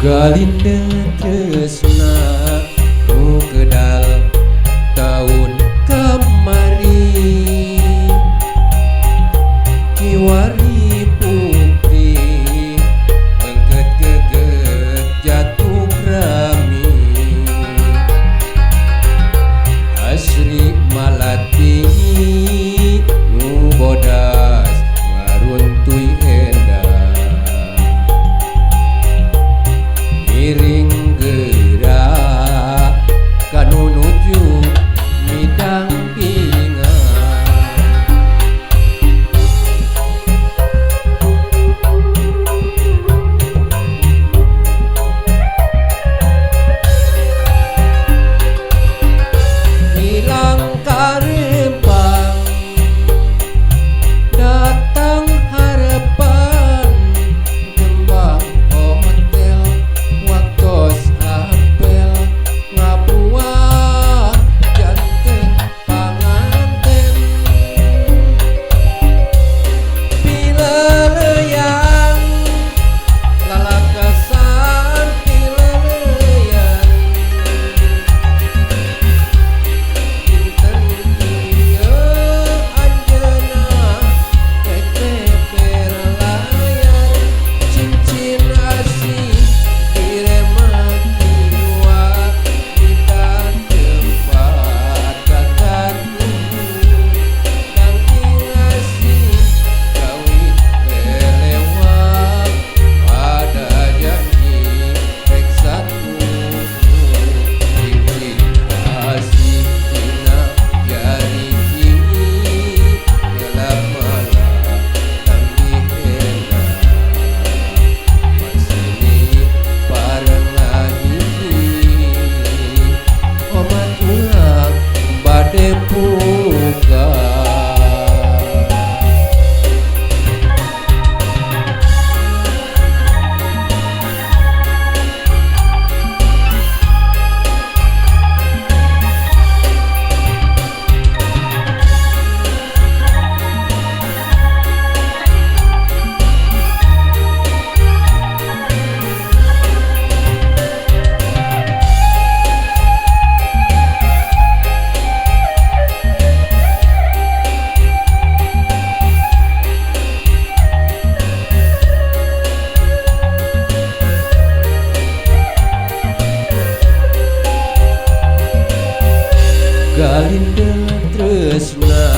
Galinde tresna nu kedal taun kamari, kiwari bukti engket geget jatuh rami, asri malati nu bodas ngaruntuy endah, ngiring gerak kanu nuju midang binga. Hilang karempang datang harapan, kembang hotel waktos apel ngabuah janten panganten, pileleyan lalakasan pileleyan, dinten ieu anjeunna rek teper layar, cincin asih diremat jiwa kita tempat kakatu, kangking asih kawit lelewak pada janji rek satu, cincin asih dina jari gelap malah tambih endah, masini bareng hiji omat ulang bade buka. Galinde tresna.